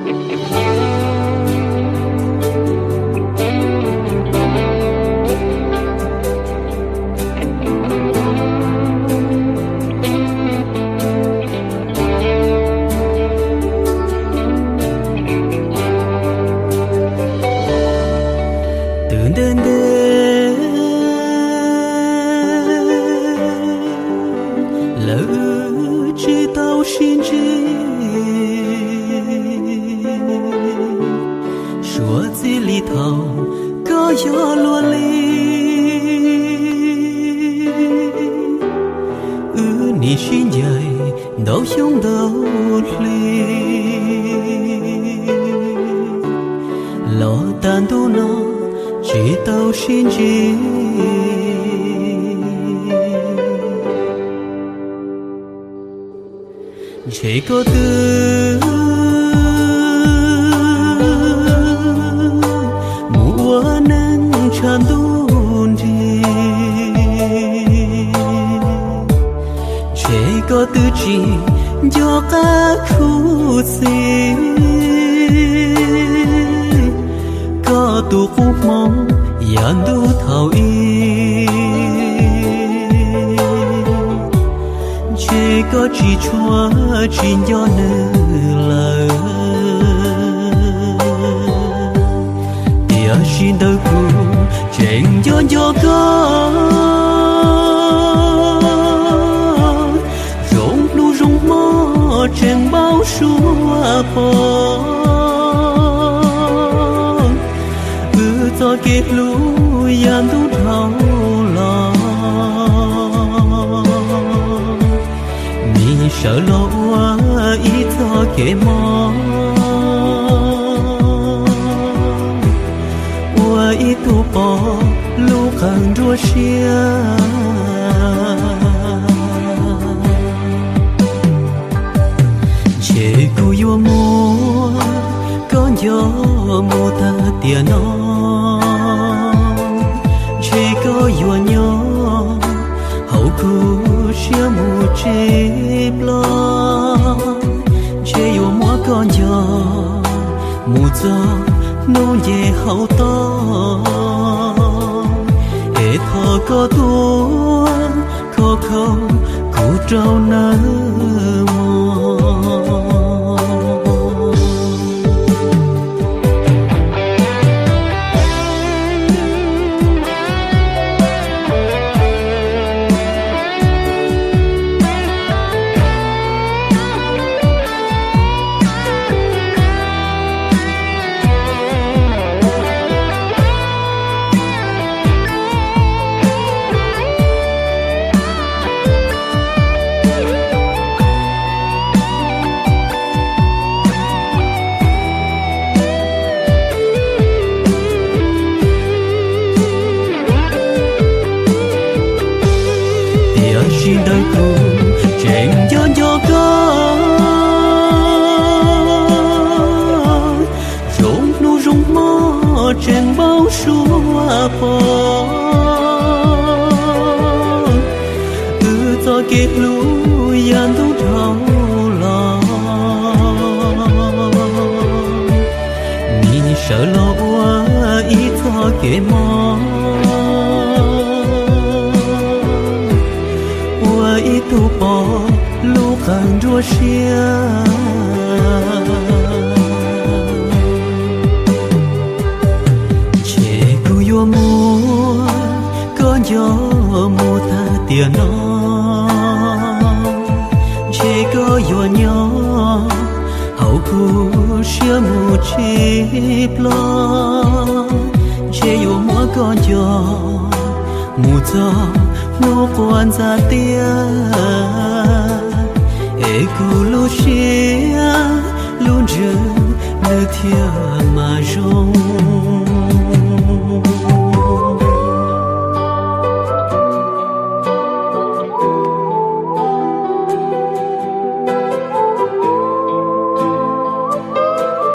Twb ntev ntev lawm tsis tau sib ntsib, suav txij li thaum koj yog luag li. Wb nim sib ncaim ntau xyoo ntau hli, los tag ntuj no tsis tau sib ntsib. Ntshe koj twb mus ua neej tshav ntuj nrig, ntshe koj twb tsis nco qab khuv xim koj tus qub hmoov yav ntuj thaum ub. Ntshe koj tsis tshua tsis nco nws lawm, tiam sis ntawm kuv tseem nco nco koj. Zoo hnub zoo hmo tseem npau suav pom wb txoj kev hlub yav ntuj dhau los. Nim sawv los ua ib txoj kev mob, ua ib tug pom lub qab nruab siab. Ntshe kuv yuav muab koj nco mus tag tiam no, ntshe koj yuav nyob hauv kuv siab mus tsis ploj. Ntshe yuav muab koj nco mus txog hnub nce hauv toj, es thov koj tuav khov kho kuv rau nawb mog. Tiam sis ntawm kuv tseem nco nco koj. Zoo hnub zoo hmo tseem npau suav pom wb txoj kev hlub yav ntuj dhau los. Nim sawv los ua ib txoj kev mob, ua ib tug pom lub qab nruab siab. Ntshe kuv yuav muab koj nco mus tag tiam no, ntshe koj yuav nyob hauv kuv siab mus tsis ploj. Ntshe yuav muab koj nco mus txog hnub quas ntxa tiaj, es kuv lub siab lub ntsws nws thiaj mam zoo.